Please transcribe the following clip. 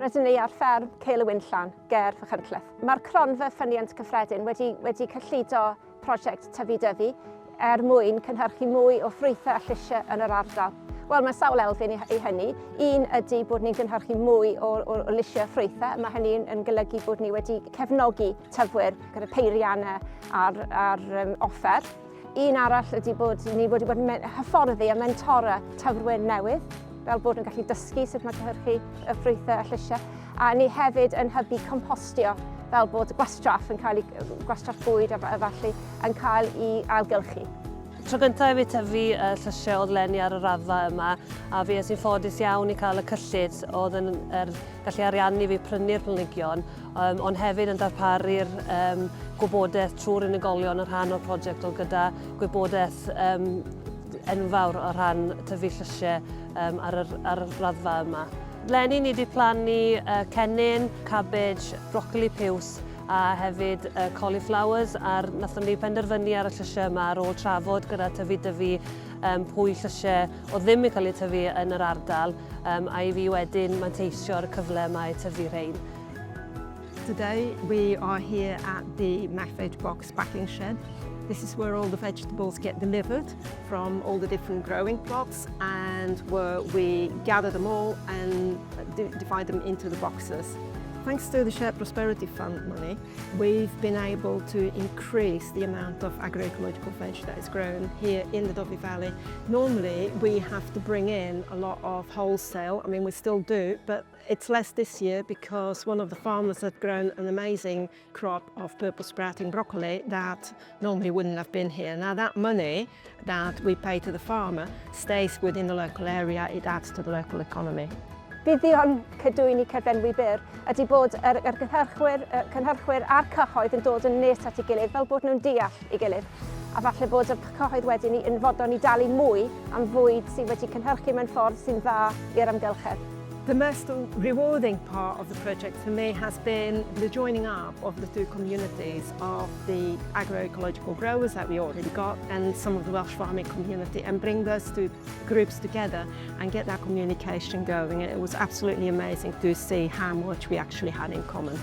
Rydyn ni ar fferm Cêl y Winllan, ger Fachynlleth. Mae'r Cronfa Ffyniant Cyffredin wedi, wedi cyllido prosiect Tyfu Dyfi er mwyn cynhyrchu mwy o ffrwythau a llysiau yn yr ardal. Wel, mae sawl elfen i, i hynny. Un ydy bod ni'n cynhyrchu mwy o, o, o lysiau a ffrwythau. Mae hynny'n yn golygu bod ni wedi cefnogi tyfwyr gyda peiriannau a'r, ar um, offer. Un arall ydy bod ni wedi bod yn hyfforddi a mentora tyfrwyr newydd, fel bod yn gallu dysgu sut mae cynhyrchu y ffrwythau a llysiau. A ni hefyd yn hybu compostio, fel bod gwastraff yn cael ei, gwastraff bwyd a falle yn cael ei ailgylchu. Tro gyntaf i fi tyfu y llysiau oedd leni ar y raddfa yma, a fi es i'n ffodus iawn i cael y cyllid oedd yn er, gallu ariannu fi prynu'r planhigion, um, ond hefyd yn darparu'r um, gwybodaeth trwy'r unigolion yn rhan o'r prosiect oedd gyda gwybodaeth um, enfawr o rhan tyfu llysiau um, ar, yr, ar y raddfa yma. Leni ni wedi plannu cennin, cabbage, brocoli piws a hefyd cauliflowers a'r nathon ni penderfynu ar y llysiau yma ar ôl trafod gyda Tyfu Dyfi um, pwy llysiau oedd ddim yn cael eu tyfu yn yr ardal um, a i fi wedyn manteisio ar y cyfle yma i tyfu rhein. Today we are here at the MacVeg Box packing shed. This is where all the vegetables get delivered from all the different growing plots and where we gather them all and divide them into the boxes. Thanks to the Shared Prosperity Fund money, we've been able to increase the amount of agroecological veg that is grown here in the Dyfi Valley. Normally, we have to bring in a lot of wholesale. I mean, we still do, but it's less this year because one of the farmers had grown an amazing crop of purple sprouting broccoli that normally wouldn't have been here. Now that money that we pay to the farmer stays within the local area, it adds to the local economy. Buddion cadwyni cyflenwi byr ydy bod yr, yr cynhyrchwyr, y cynhyrchwyr a'r cyhoedd yn dod yn nes at ei gilydd fel bod nhw'n deall ei gilydd. A falle bod y cyhoedd wedyn yn fodlon i dalu mwy am fwyd sydd wedi cynhyrchu mewn ffordd sy'n dda i'r amgylchedd. The most rewarding part of the project for me has been the joining up of the two communities of the agroecological growers that we already got and some of the Welsh farming community and bring those two groups together and get that communication going. It was absolutely amazing to see how much we actually had in common.